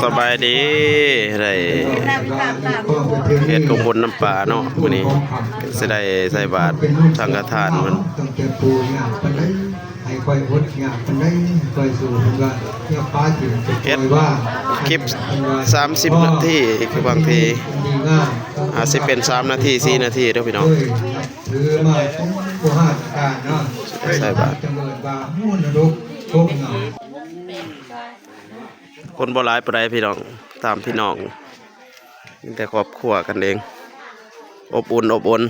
ສະບາຍດີ ໄດ້ເຮັດຂອງບຸນນຳປາເນາະ ມື້ນີ້ຊິໄດ້ໃສ່ບາດສັງຄະທານເພິ່ນ ຕັ້ງແຕ່ປູ່ຍ່າປານໃດ ໃຫ້ຂ້ອຍອົດຍາກປານໃດ ໃຫ້ຂ້ອຍສູ້ ເພິ່ນວ່າຢ່າປາຖິ້ມ ຈະປ່ອຍວ່າງ ເຮັດຄລິບສາມສິບນາທີ ຄືບາງທີອາດຊິເປັນສາມນາທີ ສີ່ນາທີເດີພີ່ນ້ອງ ຖືມາເປັນຜູ້ຫ້າມການເນາະ ໃສ່ບາດ ຈະເອີ້ນວ່າມູນນະລົກກົບເຫງົາ ຄົນບໍ່ຫຼາຍປານໃດພີ່ນ້ອງ ຕາມພີ່ນ້ອງ ມີແຕ່ຄອບຄົວກັນເອງ ອົບອຸ່ນອົບອຸ່ນ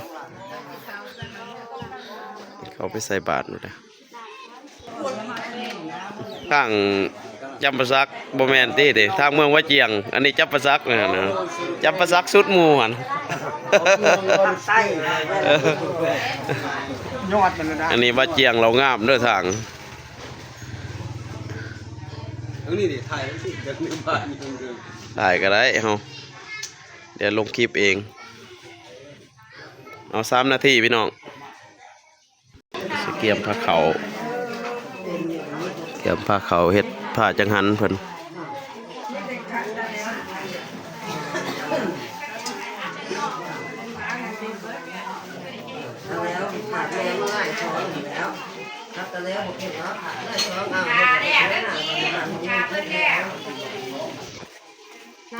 ເຂົ້າໄປໃສ່ບາດພຸ້ນແຫຼະ ທາງຈຳປາສັກ ບໍ່ແມ່ນຕິເດ ທາງເມືອງວາຈຽງ ອັນນີ້ຈຳປາສັກນະ ຈຳປາສັກສຸດໝູ່ຫັ້ນ ເອີ ອັນນີ້ວາຈຽງລາວງາມເດີທາງ ເອີ ນີ້ດິ ຖ່າຍ ຖ່າຍກໍໄດ້ເຮົາ ດຽວລົງຄລິບເອງ ເອົາສາມນາທີພີ່ນ້ອງ ຊິກຽມພາເຂົ້າ ກຽມພາເຂົ້າເຮັດພາຈັງຫັນເພິ່ນ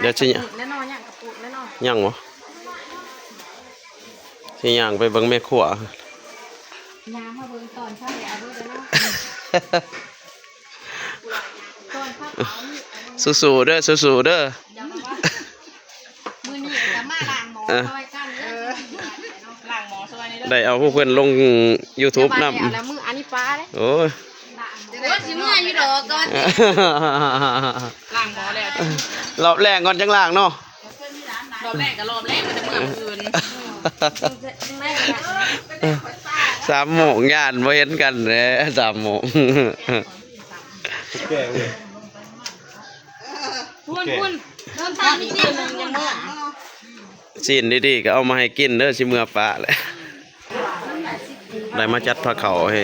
ດຽວຊິ ແນ່ນອນ ຍັງກະປຸແນ່ນອນ ຍັງບໍ່ ຊິຍ່າງໄປເບິ່ງແມ່ຄົວ ຍ່າງມາເບິ່ງຕອນເຊົ້າ ເອົາເບີດເດີເນາະ ຕອນເຊົ້າ ເອົາ ສູ້ໆເດີ ສູ້ໆເດີ ມື້ນີ້ກະມາລ້າງໝໍຊ່ອຍກັນເດີ ລ້າງໝໍຊ່ອຍນີ້ເດີ ໄດ້ເອົາພວກເພິ່ນລົງຢູທູບນຳ ແລ້ວມື້ອັນນີ້ປາເດ້ ໂອ້ຍ ໂອ້ຍ ຊິເມື່ອຢູ່ດອກກ່ອນ ລ້າງໝໍແລ້ວ ລອບແລກກ່ອນຈັ່ງລ້າງເນາະ ລອບແລກກະລອບແລກ ແຕ່ເມື່ອມື້ອື່ນ ສາມໂມງ ຢ້ານບໍ່ເຫັນກັນແຫຼະ ສາມໂມງ ພຸ້ນໆ ເດີນທາງອີກເທື່ອໜຶ່ງຍັງເມື່ອ ຊີ້ນດີໆ ກໍເອົາມາໃຫ້ກິນເດີ ຊິເມືອປະແຫຼະ ໄດ້ມາຈັດພາເຂົ້າໃຫ້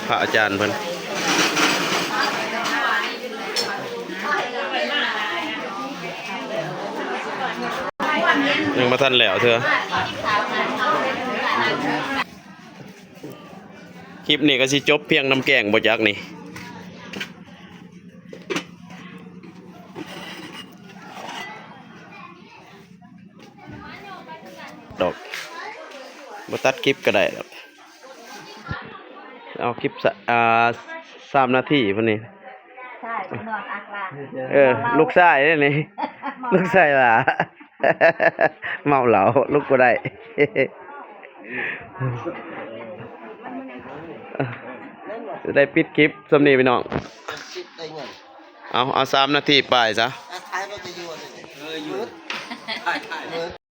ພະອາຈານເພິ່ນ ຍັງບໍ່ທັນແລ້ວເທື່ອ ຄລິບນີ້ກໍຊິຈົບພຽງນຳແກງບໍ່ຈັກນີ້. ດອກ ບໍ່ຕັດຄລິບກໍໄດ້ດອກ ເອົາຄລິບສະ ອ່າ ສາມນາທີພຸ້ນນີ້ ໃຊ່ ເອີ ລູກຊາຍເດ້ນີ້ ລູກຊາຍວ່າ ເມົາເຫຼົ້າ ລຸກບໍ່ໄດ້ ໄດ້ປິດຄລິບສ່ຳນີ້ພີ່ນ້ອງ ເອົາ ເອົາສາມນາທີປາຍຊະ ອ່ະ ຖ່າຍໄປກໍຢູ່ ເອີ ຢູ່ ຖ່າຍ ຖ່າຍ